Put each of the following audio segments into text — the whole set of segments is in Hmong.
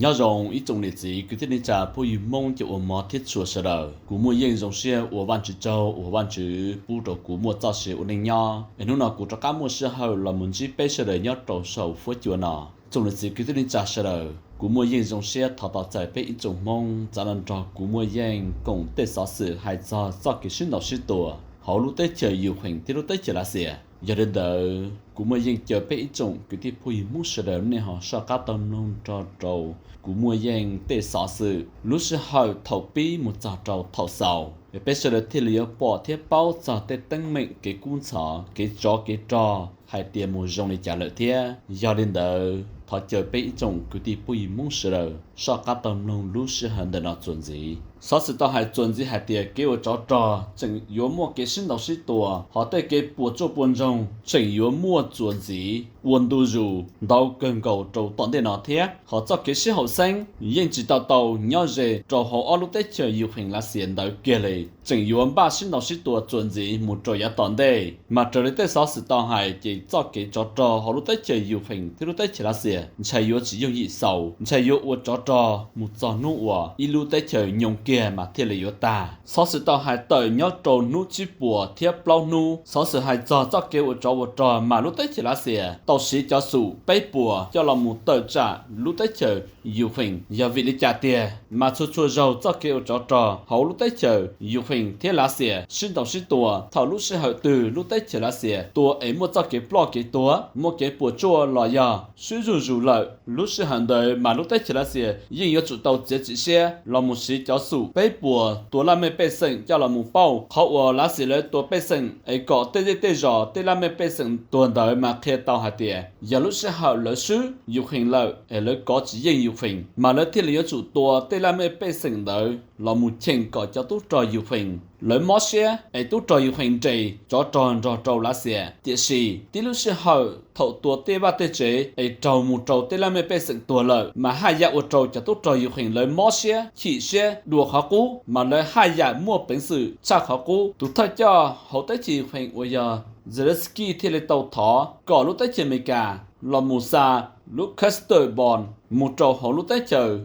Nyob zoo ib tsoom niam txiv kwv tij neej tsa phooj ywg Hmoob cov uas hmov thiab tshua sawv daws, kuv muaj yeej zoo siab ua Vajtswv tsaug uas Vajtswv pub rau kuv muaj txoj sia ua neej nyob es hnub no kuv rov qab muaj sij hawm los mus ntsib peb sawv daws nyob rau saum huab cua no. Tsoom niam txiv kwv tij neej tsa sawv daws, kuv muaj yeej zoo siab thov tos txais peb ib tsoom Hmoob txav los nrog kuv muaj yeej koom tej xov xwm hais txog txoj kev sib ntaus sib tua hauv lub teb chaws Ukraine thiab lub teb chaws Lav Xias. Yog li ntawd kuv muaj yeej caw peb ib tsoom kwv tij phooj ywg Hmoob sawv daws nej ho soj qab taug mloog nrog rau kuv muaj yeej tej xov xwm lub sij hawm thaum pib mus txog rau thaum xaus, peb sawv daws thiaj li yuav pom thiab paub txog tej teeb meem kev kub ntxhov kev tsov kev rog hais tias mus zoo li cas lawm thiab. Yog li ntawd thov caw peb ib tsoom kwv tij phooj ywg Hmoob sawv daws soj qab taug mloog lub sij hawm ntawm no txuas ntxiv. Xov xwm tau hais txuas ntxiv hais tias kev ua tsov rog tseem yuav muaj kev sib ntaus sib tua, hos tej kev puas tsuaj puas ntsoog tseem yuav muaj txuas ntxiv ua ntu zus ntau kawg nkaus rau tom ntej no thiab. Hos txoj kev sib haum xeeb yeej tsis tau tau nyob ze rau hauv ob lub teb chaws Ukraine Lav Xias ntawd kiag li, tseem yuav npaj sib ntaus sib tua txuas ntxiv mus rau yav tom ntej. Mas raws li tej xov xwm tau hais ces txoj kev tsov rog hauv lub teb chaws Ukraine thiab lub teb chaws Lav Xias ntshai yuav tsis yooj yim xaus, ntshai yuav ua tsov rog mus txog hnub uas ib lub teb chaws nyoog kiag mas thiaj li yuav tag. Xov xwm tau hais tawm nyob rau hnub tsib puas thiab plaub hnub, xov xwm hais txog txoj kev ua tsov ua rog mas lub teb chaws Lav Xias tau siv cov xum peb puas coj los mus tawm tsam lub teb chaws Ukraine. Yog vim li cas tiag mas txhua txhua zaug txoj kev ua tsov rog hauv lub teb chaws Ukraine thiab Lav Xias sib ntaus sib tua thaum lub sij hawm twg lub teb chaws Lav Xias tua es muaj txoj kev ploj kev tuag muaj kev puas tsuaj los yog swb zuj zus lawm, lub sij hawm ntawd mas lub teb chaws Lav Xias yeej yuav tsum tau txiav txim siab los mus siv cov xum peb puas tua laj mej pej xeem coj los mus pauj qhov uas Lav Xias lawv tua pej xeem es kom tej zej tej zos tej laj mej pej xeem tuag ntawd mas qhia tau hais tias yog lub sij hawm lawv swb Ukraine lawm es lawv kov tsis yeej Ukraine mas lawv thiaj li yuav tsum tua tej laj mej pej xeem ntawd los mus cheem kom cov tub rog Ukraine lawv mob siab es tub rog Ukraine nres tsov rog nrog rau Lav Xias. Tiam sis tib lub sij hawm thaum tua tej vaj tej tsev es raug mus rau tej laj mej pej xeem tuag lawm mas haj yam ua rau cov tub rog Ukraine lawv mob siab chim siab dua qhov qub mas lawv haj yam muaj peev xwm tshaj qhov qub. Tus thawj coj hauv teb chaws Ukraine uas yog Zelensky thiaj li tau thov kom lub teb chaws Amelikas los mus xa lub cluster bomb mus rau hauv lub teb chaws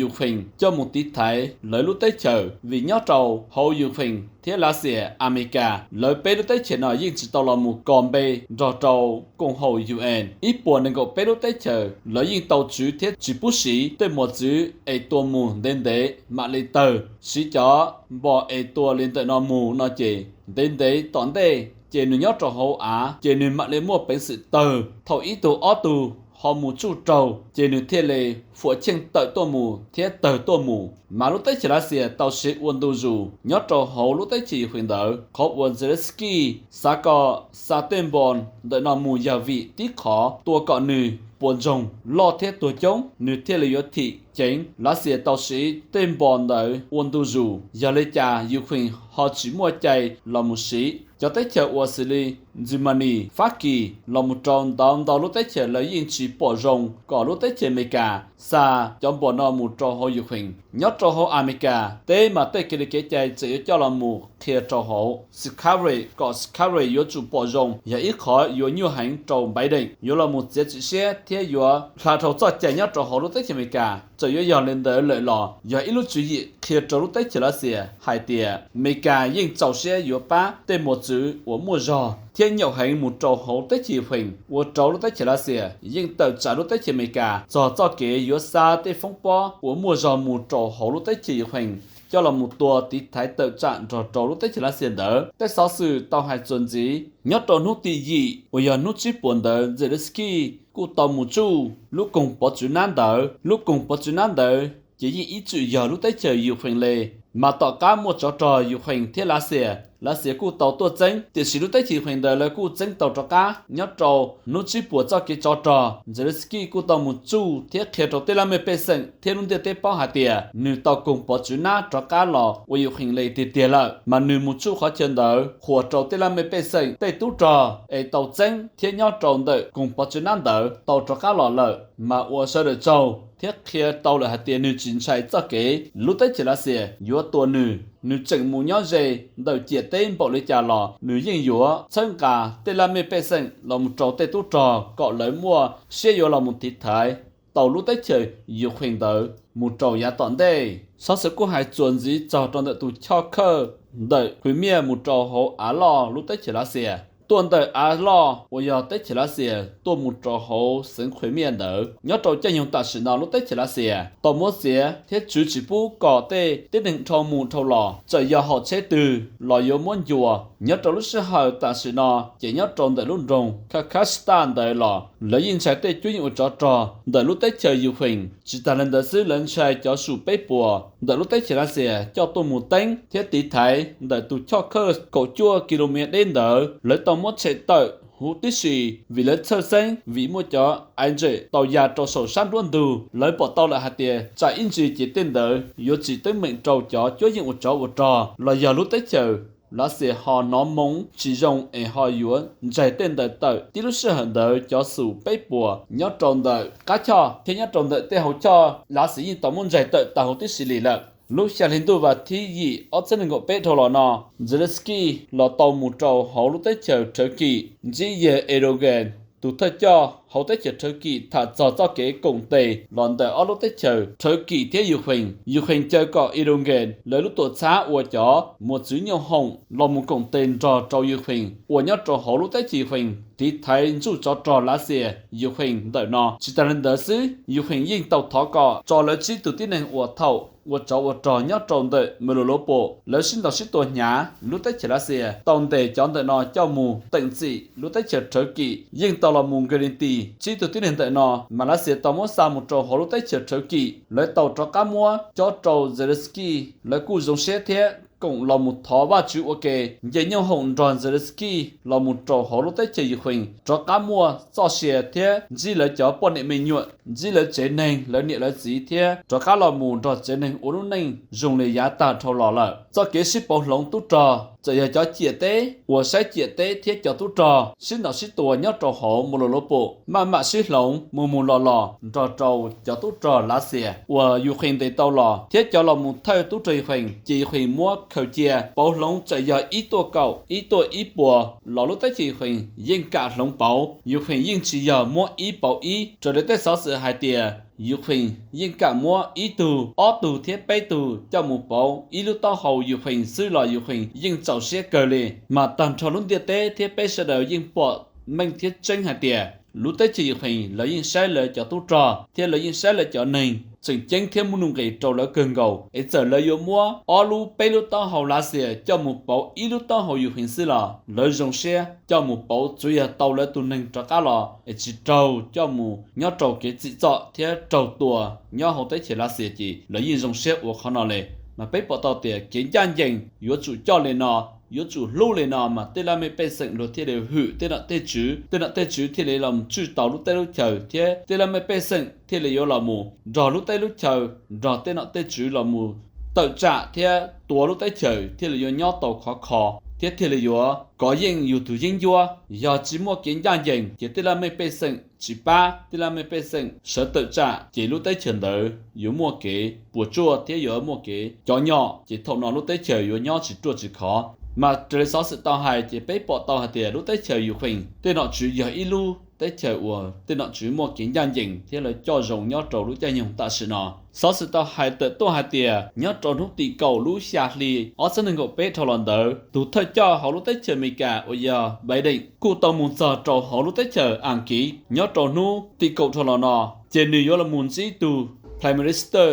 Ukraine coj mus tiv thaiv lawv lub teb chaws, vim nyob rau hauv Ukraine thiab Lav Xias, Amelikas lawv peb lub teb chaws no yeej tsis tau los mus kos npe nrog rau koom haum U N. Ib puas nees nkaum peb lub teb chaws lawv yeej tau tswv thiab tsis pub siv tej mos txwv es tua mus ntev ntev mam li tawg. Siv cov npom es tua li ntawm no mus no ces ntev ntev tom ntej ces nws nyob rau hauv av ces nws mam li muaj peev xwm tawg. Thaum ib tug ob tug ho mus tsuj raug ces nws thiaj li fuam cheej tawm tuaj mus thiab tawg tuaj mus. Mas lub teb chaws Lav Xias tau siv ua ntu zus nyob rau hauv lub teb chaws Ukraine ntawd. Qhov uas Zelensky xav kom xa tej npom ntawm no mus yog vim tib qhov tua kom nws puas ntsoog loj thiab tuag coob, nws thiaj li yuav thim ceev. Lav Xias tau siv tej npom ntawd ua ntu zus, yog li cas Ukraine ho tsis muaj cai los mus siv? Cov teb chaws uas xws li Germany, Fab Kis los mus rau ntau ntau lub teb chaws lawv yeej tsis pom zoo kom lub teb chaws Amelikas xa cov npom no mus rau hauv Ukraine. Nyob rau hauv Amelikas teb mas tej kev li kev cai txawm yuav coj los mus qhia rau hauv Discovery kom Discovery yuav tsum pom zoo, yog ib qhov yuav nyuaj heev rau Biden, yuav los mus txiav txim siab thiab yuav hla dhau txoj cai nyob rau hauv lub teb chaws Amelikas. Txawm yuav yog li ntawd lawm los yog ib lub tswv yim qhia rau lub teb chaws Lav Xias hais tias Amelikas yeej txaus siab yuav pab tej mos txwv uas muaj zog thiab nyaum heev mus rau hauv teb chaws Ukraine, ua rau lub teb chaws Lav Xias yeej tawm tsam lub teb chaws Amelikas txog txoj kev yuav xa tej foob pob uas muaj zog mus rau hauv lub teb chaws Ukraine coj los mus tua tiv thaiv tawm tsam nrog rau lub teb chaws Lav Xias ntawd. Tej xov xwm tau hais txuas ntxiv, nyob rau hnub tim yim uas yog hnub tsib puas ntawd Zelensky kuj tau mus tsuj lub koog pov txwv nab ntawd. Lub koog pov txwv nab ntawd ces yeej ib txwm yog lub teb chaws Ukraine li. Mas tom qab muaj tsov rog Ukraine thiab Lav Xias, Lav Xias kuj tau tuaj txeeb, tiam sis lub teb chaws Ukraine ntawd lawv kuj txeeb tau rov qab. Nyob rau hnub tsib puas txoj kev tsov rog, Zelensky kuj tau mus tsuj thiab qhia rau tej laj mej pej xeem thiab lub ntiaj teb paub hais tias nws tau koog pov txwv nab rov qab los ua Ukraine li tiag tiag lawm. Mas nws mus tsuj qhov chaw ntawd qhuas rau tej laj mej pej xeem tej tub rog es tau txeeb thiab nyob rau ntawm koog pov txwv nab ntawd tau rov qab los lawm. Mas ua sawv daws tsaug thiab qhia tau lawm hais tias nws tsis ntshai txoj kev lub teb chaws Lav Xias yuav tua nws. Nws tseem mus nyob ze ntawm ciam teb npaum li cas los nws yeej yuav txhawb nqa tej laj mej pej xeem los mus rau tej tub rog kom lawv muaj siab yuav los mus tiv thaiv tau lub teb chaws Ukraine ntawd mus rau yav tom ntej. Xov xwm kuj hais txuas ntxiv txog rau ntawm tus choj khawj ntawm Crimea mus rau hauv av loj lub teb chaws Lav Xias, tuaj ntawm av loj uas yog teb chaws Lav Xias tuaj mus rau hauv xeev Crimea ntawd. Nyob rau caij nyoog tam sim no lub teb chaws Lav Xias tau muab txiav thiab tswv tsis pub kom tej tib neeg dhau mus dhau los, txawm yog hom tsheb twg los yuav muab ncua. Nyob rau lub sij hawm tam sim no ces nyob rau ntawm lub nroog Kakastaj ntawd los lawv yeej ntshai tej cuab yeej ua tsov rog ntawm lub teb chaws Ukraine. Tsis tas li ntawd xwb, lawv ntshai cov sum peb puas ntawm lub teb chaws Lav Xias coj tuaj mus teeb thiab tiv thaiv ntawm tus choj khawj kaum cuaj ki lo mev deb ntawd, lawv tau muab tshem tawm huv tib si vim lawv txhawj xeeb vim muaj cov aiv ntsem tau ya rau saum sab nruab ntug. Lawv pom tau lawm hais tias tsam ib ntsis ces tej ntawd yuav tsis teeb meem rau cov cuab yeej ua tsov ua rog los yog lub teb chaws Lav Xias ho hnov moo tsis zoo es ho yuav ntsaig tej ntawd tawm. Tib lub sij hawm ntawd cov xum peb puas nyob rau ntawm qab choj thiab nyob rau ntawm tej hauv choj Lav Xias yeej tau muab ntsaig tawm tag huv tib si li lawm. Lub xya hli ntuj vas thib yim ob txhiab nees nkaum peb dhau los no, Zelensky los tau mus rau hauv lub teb chaws Thawv Kim ntsib yawg Erdogan, tus thawj coj hauv teb chaws Thawv Kim tham txog txoj kev koom tes los ntawm ob lub teb chaws Thawv Kim thiab Ukraine. Ukraine caw kom Erdogan lawv lub tuam txhab uas cov mos txwv nyooj hoom los mus koom tes nrog rau Ukraine uas nyob rau hauv lub teb chaws Ukraine tiv thaiv ntsuj tsov rog Lav Xias Ukraine ntawm no. Tsis tas li ntawd xwb, Ukraine yeej tau thov kom tso lawv tsib tug tib neeg uas thaum ua tsov ua rog nyob rau ntawm Mariupol lawv sib ntaus sib tua hnyav lub teb chaws Lav Xias tau ntes cov ntawm no coj mus teem txim lub teb chaws Thawv Kim. Yeej tau los mus guarantee tsib tug tib neeg ntawm no mas Lav Xias tau muab xa mus rau hauv lub teb chaws Thawv Kim, lawv tau rov qab muab cob rau Zelensky. Lawv kuj zoo siab thiab koom los mus thov Vajtswv ua ke, nce nyooj hoom nrog Zelensky los mus rau hauv lub teb chaws Ukraine rov qab muaj txoj sia thiab ntsib lawv cov poj niam me nyuam, ntsib lawv tsev neeg, lawv niam lawv txiv thiab rov qab los mus nrog tsev neeg ua lub neej zoo li yav tag dhau los lawm. Txoj kev sib pauv hloov tub rog, txawm yog cov ciam teb uas saib ciam teb thiab cov tub rog sib ntaus sib tua nyob rau hauv Mariupol maj mam sib hloov mus mus los los nrog rau cov tub rog Lav Xias uas Ukraine ntes tau los thiab cov los mus thawj tub rog Ukraine, ces Ukraine muab khaws cia pauv hloov, txawm yog ib tuaj kaum, ib tuaj ib puas los lub teb chaws Ukraine yeej kam hloov pauv. Ukraine yeej tsis yog muab ib pauv ib, raws li tej xov xwm hais tias Ukraine yeej kam muab ib tug, ob tug thiab peb tug coj mus pauv ib lub taub hau Ukraine xwb los Ukraine yeej txaus siab kawg li. Mas tag nrho lub ntiaj teb thiab peb sawv daws yeej pom meej thiab tseeb hais tias lub teb chaws Ukraine lawv yeej saib lawv cov tub rog thiab lawv yeej saib lawv cov neeg tseem ceeb thiab muaj nuj nqis rau lawv kawg nkaus. Es txawm lawv yuav muab ob lub peb lub taub hau Lav Xias coj mus pauv ib lub taub hau Ukraine xwb los lawv zoo siab coj mus pauv, tsuav yog tau lawv tus neeg rov qab los es tsis raug coj mus nyob rau kev txim txom thiab raug tua nyob hauv teb chaws Lav Xias ces lawv yeej zoo siab ua qhov no li. Mas peb pom tau tias kev ncaj ncees yuav tsum coj li no, yuav tsum hlub li no mas tej laj mej pej xeem luag thiaj li hwm tej nom tej tswv, tej nom tej tswv thiaj li los tswj tau lub teb lub chaws thiab tej laj mej pej xeem thiaj li yuav los mus nrog lub teb lub chaws, nrog tej nom tej tswv los mus tawm tsam thiab tua lub teb chaws thiaj li yuav nyob tau khov kho thiab thiaj li yuav kov yeej yus tus yeeb ncuab. Yog tsis muaj kev ncaj ncees ces tej laj mej pej xeem tsis pab, tej laj mej pej xeem sawv tawm tsam ces lub teb chaws ntawd yuav muaj kev puas tsuaj thiab yuav muaj kev cov nyom, ces thaum no lub teb chaws yuav nyob tsis ruaj tsis khov. Mas raws li xov xwm tau hais ces peb pom tau hais tias lub teb chaws Ukraine tej nom tswv yog ib lub teb chaws uas tej nom tswv muaj kev ncaj ncees thiab lawv coj zoo nyob rau lub caij nyoog tam sim no. Xov xwm tau hais tawm tuaj hais tias nyob rau hnub tim kaum lub xya hli ob txhiab nees nkaum peb dhau los ntawd, tus thawj coj hauv lub teb chaws Amelikas uas yog Biden kuj tau mus txog rau hauv lub teb chaws Askiv nyob rau hnub tim kaum dhau los no, ces nws yuav los mus ntsib tus Prime Minister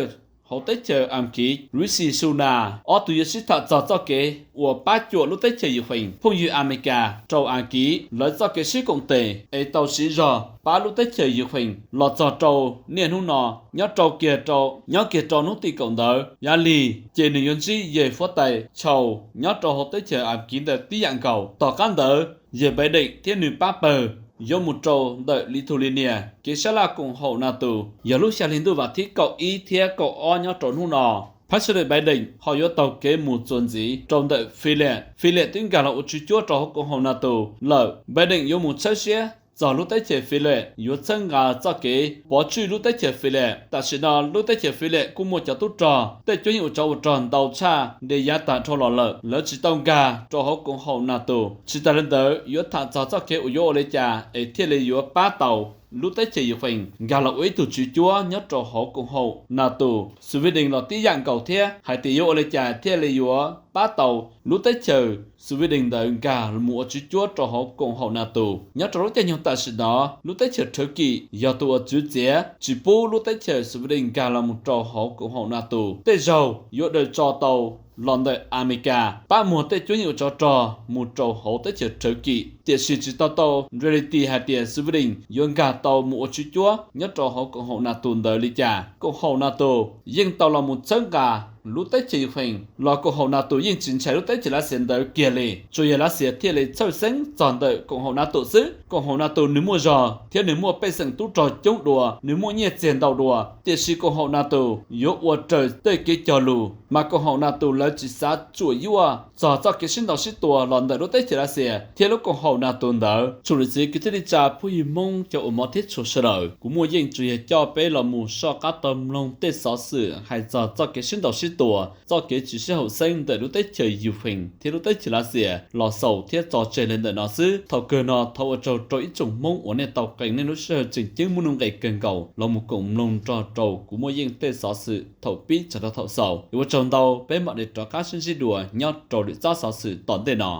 hauv teb chaws Askiv Rishi Sunak, ob tug yuav sib tham txog txoj kev uas pab cuam lub teb chaws Ukraine. Phooj ywg Amelikas rau Askiv lawv txoj kev sib koom tes es tau siv zog pab lub teb chaws Ukraine los txog rau niaj hnub no. Nyob rau kiag rau, nyob kiag rau hnub tim kaum ntawd, Yali ces nws yuav ntsib yawg huab tais Scholz nyob rau hauv teb chaws Askiv ntawd tib yam nkaus. Tom qab ntawd yawg Biden thiab nws pab pawg yuav mus rau ntawm Lithuania, kev sab laj koom haum NATO, yog lub xya hli ntuj vas thib kaum ib thiab kaum ob nyob rau hnub no. President Biden ho yuav taug kev mus txuas ntxiv rau ntawm Finland. Finland twb nkag los ua tswv cuab rau hauv koom haum NATO lawm. Biden yuav mus tshawb siab txog lub teb chaws Finland, yuav txhawb nqa txoj kev pov tswj lub teb chaws Finland. Tam sim no lub teb chaws Finland kuj muaj cov tub rog, tej cuab yeej ua tsov ua rog ntau tshaj li yav tag dhau los lawm, lawv tsis tau nkag rau hauv koom haum NATO. Tsis tas li ntawd, yuav tham txog txoj kev uas yuav ua li cas es thiaj li yuav pab tau lub teb chaws Ukraine nkag los ua ib tug tswv cuab nyob rau hauv koom haum NATO. Sweden los tib yam nkaus thiab, hais tias yuav ua li cas thiaj li yuav pab tau lub teb chaws Sweden ntawd nkag mus ua tswv cuab rau hauv koom haum NATO. Nyob rau lub caij nyoog tam sim no, lub teb chaws Thawv Kim yog tus uas tswv txiav tsis pub lub teb chaws Sweden nkag los mus rau hauv koom haum NATO. Tej zaug yuav daws tso tau los ntawm Amelikas pab muag tej cuab yeej ua tsov rog mus rau hauv teb chaws Thawv Kim, tiam sis tsis tau tau reality hais tias Sweden yuav nkag tau mus ua tswv cuab nyob rau hauv koom haum NATO ntawd li cas. Koom haum NATO yeej tau los mus txhawb nqa lub teb chaws Ukraine los koom haum NATO yeej tsis ntshai lub teb chaws Lav Xias ntawd kiag li. Tsuas yog Lav Xias thiaj li txhawj xeeb txog ntawm koom haum NATO xwb. Koom haum NATO nws muaj zog thiab nws muaj pej xeem tub rog coob dua, nws muaj nyiaj txiag ntau dua, tiam sis koom haum NATO yuav ua raws tej kev cog lus, mas koom haum NATO lawv tsis xav tsuam yuaj txog txoj kev sib ntaus sib tua los ntawm lub teb chaws Lav Xias thiab lub koom haum NATO ntawd. Tsoom niam txiv kwv tij neej tsa phooj ywg Hmoob cov uas hmov thiab tshua sawv daws, kuv Muaj Yeej tsuas yog coj peb los mus soj qab taug mloog tej xov xwm hais txog txoj kev sib ntaus sib tua, txoj kev tsis sib haum xeeb ntawm lub teb chaws Ukraine thiab lub teb chaws Lav Xias los xaus thiab tso tseg li ntawm no xwb. Thaum kawg no thov ua tsaug rau ib tsoom Hmoob uas nej tau qee nej lub sij hawm tseem ceeb muaj nuj nqis kawg nkaus los mus koom mloog nrog rau kuv Muaj Yeej tej xov xwm thaum pib txog rau thaum xaus. Ua tsaug ntau, peb mam li rov qab sib ntsib dua nyob rau lwm tsab xov xwm tom ntej no.